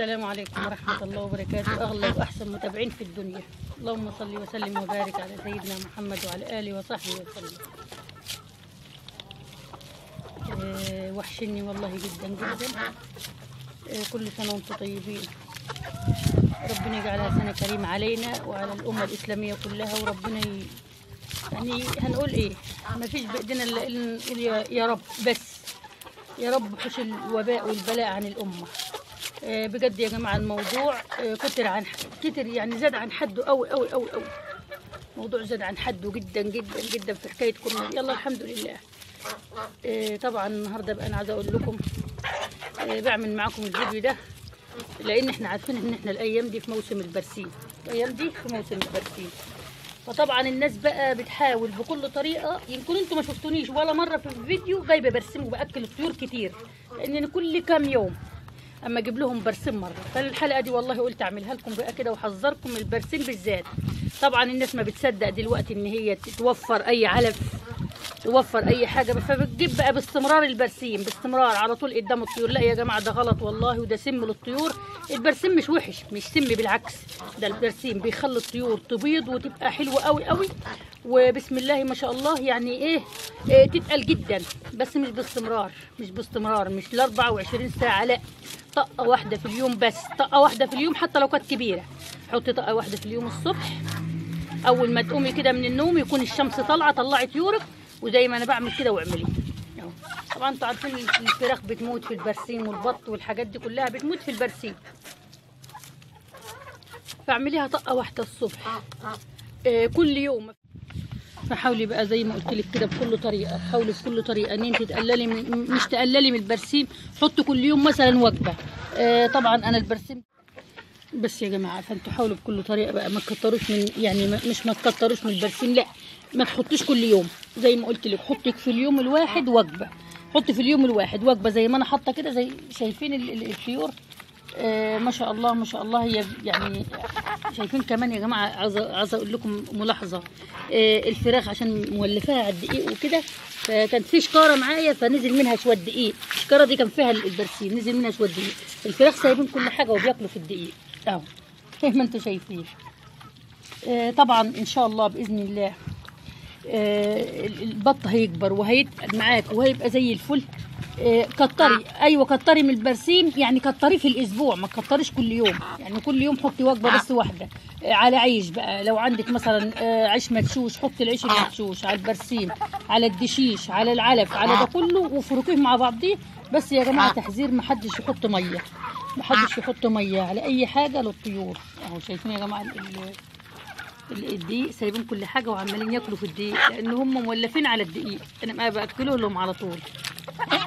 السلام عليكم ورحمة الله وبركاته. أغلى وأحسن متابعين في الدنيا، اللهم صل وسلم وبارك على سيدنا محمد وعلى آله وصحبه وسلم. وحشني والله جدا جدا. كل سنة وانتم طيبين، ربنا يجعلها سنة كريمة علينا وعلى الأمة الإسلامية كلها، وربنا يعني هنقول إيه، ما فيش بإيدينا إلا نقول يا رب، بس يا رب حوش الوباء والبلاء عن الأمة. بجد يا جماعة الموضوع كتر يعني زاد عن حده قوي قوي قوي قوي، الموضوع زاد عن حده جدا جدا جدا في حكاية كورونا. يلا الحمد لله. طبعا النهارده بقى انا عايزه اقول لكم، بعمل معاكم الفيديو ده لان احنا عارفين ان احنا الايام دي في موسم البرسيم، الايام دي في موسم البرسيم، فطبعا الناس بقى بتحاول بكل طريقه. يمكن انتوا ما شفتونيش ولا مرة في الفيديو جايبه برسيم وباكل الطيور كتير، لان كل كام يوم اما اجيب لهم برسيم مرة. فالحلقة دي والله قلت اعملها لكم بقى كده واحذركم من البرسيم بالذات. طبعا الناس ما بتصدق دلوقتي ان هي توفر اي علف، توفر اي حاجة، فبتجيب بقى باستمرار البرسيم باستمرار على طول قدام الطيور. لا يا جماعة ده غلط والله، وده سم للطيور. البرسيم مش وحش، مش سم، بالعكس ده البرسيم بيخلي الطيور تبيض وتبقى حلوة قوي قوي، وبسم الله ما شاء الله يعني ايه تتقل جدا، بس مش باستمرار، مش باستمرار، مش ال 24 ساعة، لا، طقه واحدة في اليوم بس، طقه واحدة في اليوم حتى لو كانت كبيرة. حطي طقه واحدة في اليوم الصبح اول ما تقومي كده من النوم، يكون الشمس طالعه، طلعي طيورك، وزي ما انا بعمل كده واعملي. طبعا انتوا عارفين الفراخ بتموت في البرسيم والبط والحاجات دي كلها بتموت في البرسيم، فاعمليها طقه واحدة الصبح كل يوم. فحاولي بقى زي ما قلت لك كده بكل طريقه، حاولي بكل طريقه ان انت تقللي من، مش تقللي من البرسيم، حطي كل يوم مثلا وجبة. طبعا انا البرسيم بس يا جماعة، فانتوا حاولوا بكل طريقه بقى ما تكتروش من، يعني مش ما تكتروش من البرسيم، لا ما تحطيش كل يوم، زي ما قلت لك حطي في اليوم الواحد وجبة، حطي في اليوم الواحد وجبة زي ما انا حاطه كده، زي شايفين الطيور ما شاء الله ما شاء الله. هي يعني شايفين كمان يا جماعة، عايزه اقول لكم ملاحظة، الفراخ عشان مولفاها على الدقيق وكده، فكان في شكاره معايا فنزل منها شوية دقيق، الشكاره دي كان فيها البرسيم، نزل منها شوية دقيق. الفراخ سايبين كل حاجة وبياكلوا في الدقيق اهو زي ما انتم شايفين. طبعا ان شاء الله باذن الله البط هيكبر وهيتقل معاك وهيبقى زي الفل. كتري، ايوه كتري من البرسيم، يعني كتريه في الاسبوع، ما تكتريش كل يوم، يعني كل يوم حطي وجبة بس واحدة. على عيش بقى، لو عندك مثلا عيش مدشوش حطي العيش المدشوش على البرسيم، على الدشيش، على العلف، على ده كله، وفركيه مع بعضيه. بس يا جماعة تحذير، ما حدش يحط مية، ما حدش يحط مية على اي حاجة للطيور. اهو شايفين يا جماعة الدقيق، سايبين كل حاجة وعمالين ياكلوا في الدقيق، لان هم مولفين على الدقيق، انا ما باكله لهم على طول.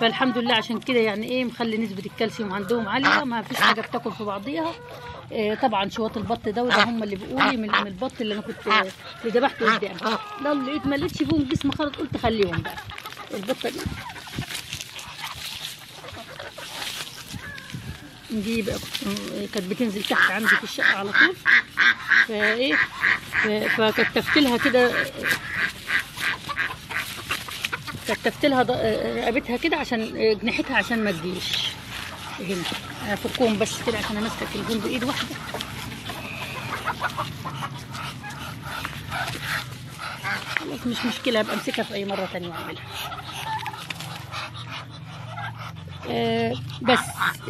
فالحمد لله عشان كده يعني ايه مخلي نسبه الكالسيوم عندهم عالية، ما فيش حاجة بتاكل في بعضيها. طبعا شواط البط ده، وده هم اللي بيقولي من البط اللي انا كنت اللي ذبحته قدام، لا لقيت ما لقيتش فيهم جسم خالص، قلت خليهم بقى البطة دي. دي بقى كانت بتنزل تحت عندي في الشقة على طول، فايه فكتفت لها كده، كتفت لها رقبتها كده عشان جناحتها عشان ما تجيش هنا. افكهم بس كده عشان انا ماسكه التليفون بايد واحدة. خلاص مش مشكلة، ابقى امسكها في اي مرة ثانية واعملها. بس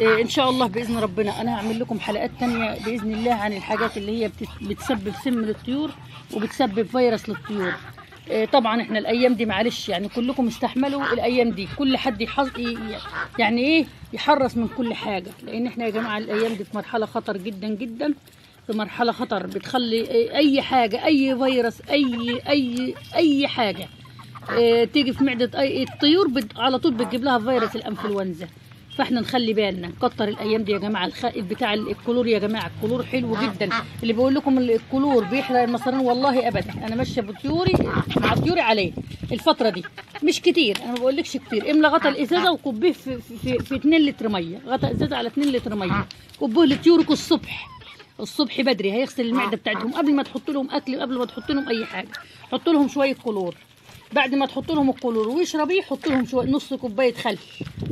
ان شاء الله باذن ربنا انا هعمل لكم حلقات تانية باذن الله عن الحاجات اللي هي بتسبب سم للطيور وبتسبب فيروس للطيور. طبعا احنا الايام دي معلش يعني كلكم استحملوا الايام دي، كل حد يعني ايه يحرص من كل حاجة، لان احنا يا جماعة الايام دي في مرحلة خطر جدا جدا، في مرحلة خطر بتخلي اي حاجة، اي فيروس، اي اي اي حاجة تيجي في معده اي الطيور على طول بتجيب لها فيروس الانفلونزا. فاحنا نخلي بالنا، نكتر الايام دي يا جماعة بتاع الكلور يا جماعة، الكلور حلو جدا. اللي بيقول لكم الكلور بيحرق المصارين، والله ابدا، انا ماشية بطيوري مع طيوري عليه الفترة دي، مش كتير، انا ما بقولكش كتير. املى غطا الازازه وكبيه في 2 لتر مية، غطا ازازة على 2 لتر مية، كبوة لطيورك الصبح، الصبح بدري، هيغسل المعدة بتاعتهم قبل ما تحط لهم اكل، قبل ما تحط لهم اي حاجة، حط لهم شوية كلور. بعد ما تحط لهم الكلور ويشربيه، حط لهم شوية، نص كوباية خل،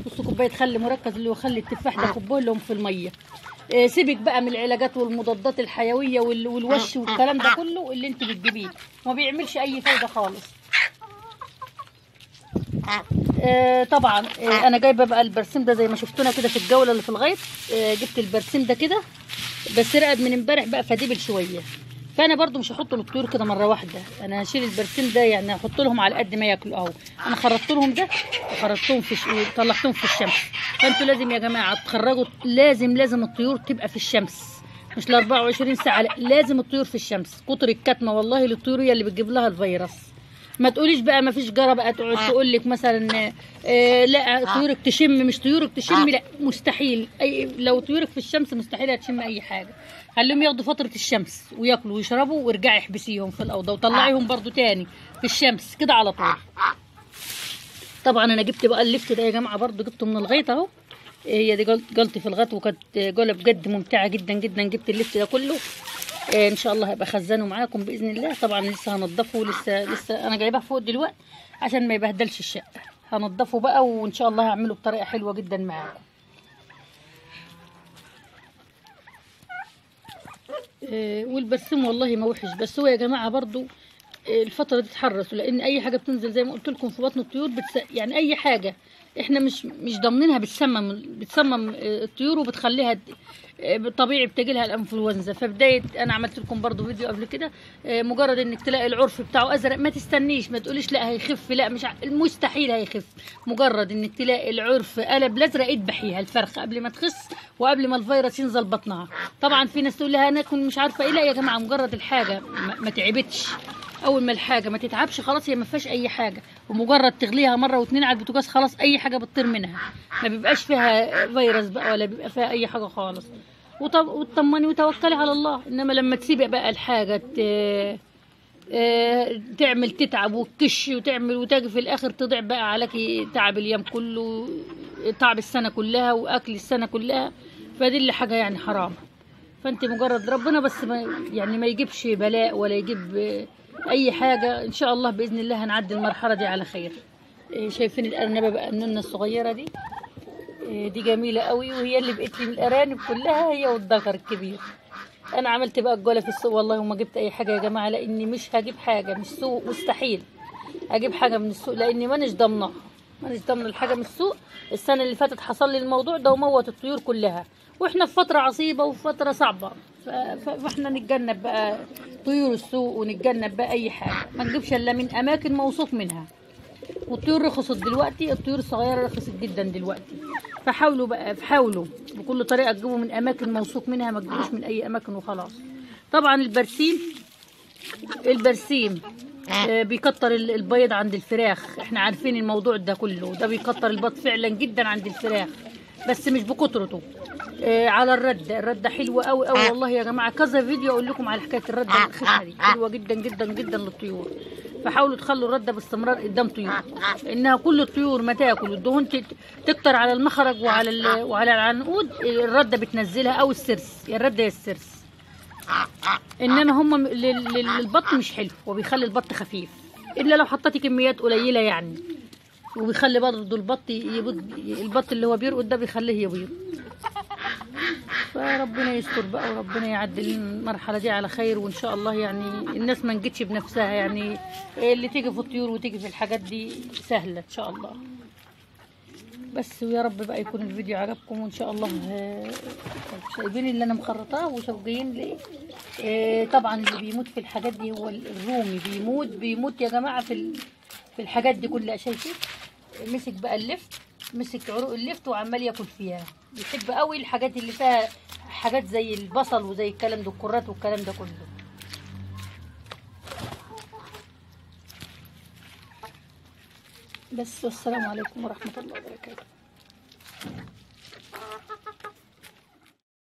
نص كوباية خل مركز اللي هو خل التفاح ده، كبوة لهم في المية. سيبك بقى من العلاجات والمضادات الحيوية والوش والكلام ده كله اللي انت بتجيبيه، ما بيعملش اي فايده خالص. طبعا انا جايبه بقى البرسيم ده زي ما شفتونا كده في الجولة اللي في الغيط. جبت البرسيم ده كده بس رقد من امبارح بقى فدبل شوية، فانا برده مش هحطه للطيور كده مرة واحدة، انا هشيل البرسيم ده يعني هحط لهم على قد ما ياكلوا اهو. انا خرطت لهم ده وخرطتهم في طلعتهم في الشمس. فانتوا لازم يا جماعة تخرجوا، لازم الطيور تبقى في الشمس، مش ال 24 ساعة، لا لازم الطيور في الشمس. كتر الكتمه والله للطيور هي اللي بتجيب لها الفيروس. ما تقوليش بقى ما فيش جرى بقى تقعد تقول لك مثلا لا طيورك تشم، مش طيورك تشم، لا مستحيل. اي لو طيورك في الشمس مستحيل هتشم اي حاجة. خليهم ياخدوا فترة الشمس وياكلوا ويشربوا، وارجعي احبسيهم في الاوضة وطلعيهم برضو تاني في الشمس كده على طول. طبعا انا جبت بقى اللفت ده يا جماعة برضو جبته من الغيط اهو، هي دي جلطي في الغيط وكانت جولة بجد ممتعة جدا جدا. جبت اللفت ده كله، ان شاء الله هبقى خزانه معاكم باذن الله. طبعا لسه هنضفه، لسه انا جايباه فوق دلوقتي عشان ما يبهدلش الشقة، هنضفه بقى وان شاء الله هعمله بطريقة حلوة جدا معاكم. والبرسيم والله ما وحش، بس هو يا جماعة برضو الفترة دي اتحرصوا، لان اي حاجة بتنزل زي ما قلت لكم في بطن الطيور يعني اي حاجة احنا مش ضامنينها بتسمم الطيور وبتخليها طبيعي بتجيلها الانفلونزا. فبداية انا عملت لكم برضو فيديو قبل كده، مجرد انك تلاقي العرف بتاعه ازرق ما تستنيش، ما تقوليش لا هيخف، لا مش مستحيل هيخف. مجرد انك تلاقي العرف قلب الازرق اذبحيها الفرخه قبل ما تخس وقبل ما الفيروس ينزل بطنها. طبعا في ناس تقول لها هناكل مش عارفه ايه، لا يا جماعة مجرد الحاجة ما تعبتش، اول ما الحاجة ما تتعبش خلاص هي ما فيهاش اي حاجة، ومجرد تغليها مرة واتنين على البوتاجاز خلاص اي حاجة بتطير منها، ما بيبقاش فيها فيروس بقى ولا بيبقى فيها اي حاجة خالص. وتطمني وتوكلي على الله. انما لما تسيبي بقى الحاجة تعمل تتعب وتكش وتعمل وتاجي في الاخر تضيع بقى عليكي تعب اليوم كله، تعب السنة كلها واكل السنة كلها، فدي اللي حاجة يعني حرام. فانت مجرد ربنا بس ما يعني ما يجيبش بلاء ولا يجيب اي حاجة، ان شاء الله باذن الله هنعدي المرحلة دي على خير. شايفين الارنبه بقى النونه الصغيرة دي، دي جميلة قوي وهي اللي بقت لي من الارانب كلها، هي والذكر الكبير. انا عملت بقى الجولة في السوق والله وما جبت اي حاجة يا جماعة، لاني مش هجيب حاجة من السوق، مستحيل اجيب حاجة من السوق لاني مانيش ضامنه الحاجة من السوق. السنة اللي فاتت حصل لي الموضوع ده وموت الطيور كلها، واحنا في فترة عصيبة وفي فترة صعبة، فاحنا نتجنب بقى طيور السوق ونتجنب بقى اي حاجة، ما نجيبش الا من اماكن موثوق منها. والطيور رخصت دلوقتي، الطيور الصغيرة رخصت جدا دلوقتي، فحاولوا بقى، حاولوا بكل طريقه تجيبوا من اماكن موثوق منها، ما تجيبوش من اي اماكن وخلاص. طبعا البرسيم بيكتر البيض عند الفراخ، احنا عارفين الموضوع ده كله، ده بيكتر البيض فعلا جدا عند الفراخ، بس مش بكترته. على الردة، الردة حلوة قوي قوي والله يا جماعة، كذا فيديو اقول لكم على حكاية الردة الخشنة دي، حلوة جدا جدا جدا للطيور. فحاولوا تخلوا الردة باستمرار قدام طيور، لانها كل الطيور ما تاكل والدهون تكتر على المخرج وعلى العنقود، الردة بتنزلها او السرس، يا الردة يا السرس. انما هم للبط مش حلو، وبيخلي البط خفيف الا لو حطيتي كميات قليله يعني، وبيخلي برضه البط يبيض، البط اللي هو بيرقد ده بيخليه يبيض. فربنا يستر بقى وربنا يعدل المرحلة دي على خير، وان شاء الله يعني الناس ما نجتش بنفسها، يعني اللي تيجي في الطيور وتيجي في الحاجات دي سهلة ان شاء الله. بس ويا رب بقى يكون الفيديو عجبكم، وان شاء الله شايفين اللي انا مخرطاه وشوقين ليه. طبعا اللي بيموت في الحاجات دي هو الرومي، بيموت يا جماعة في الحاجات دي كلها. شايفين مسك بقى اللفت، مسك عروق اللفت وعمال ياكل فيها، بيحب قوي الحاجات اللي فيها حاجات زي البصل وزي الكلام ده، الكرات والكلام ده كله. بس والسلام عليكم ورحمة الله وبركاته.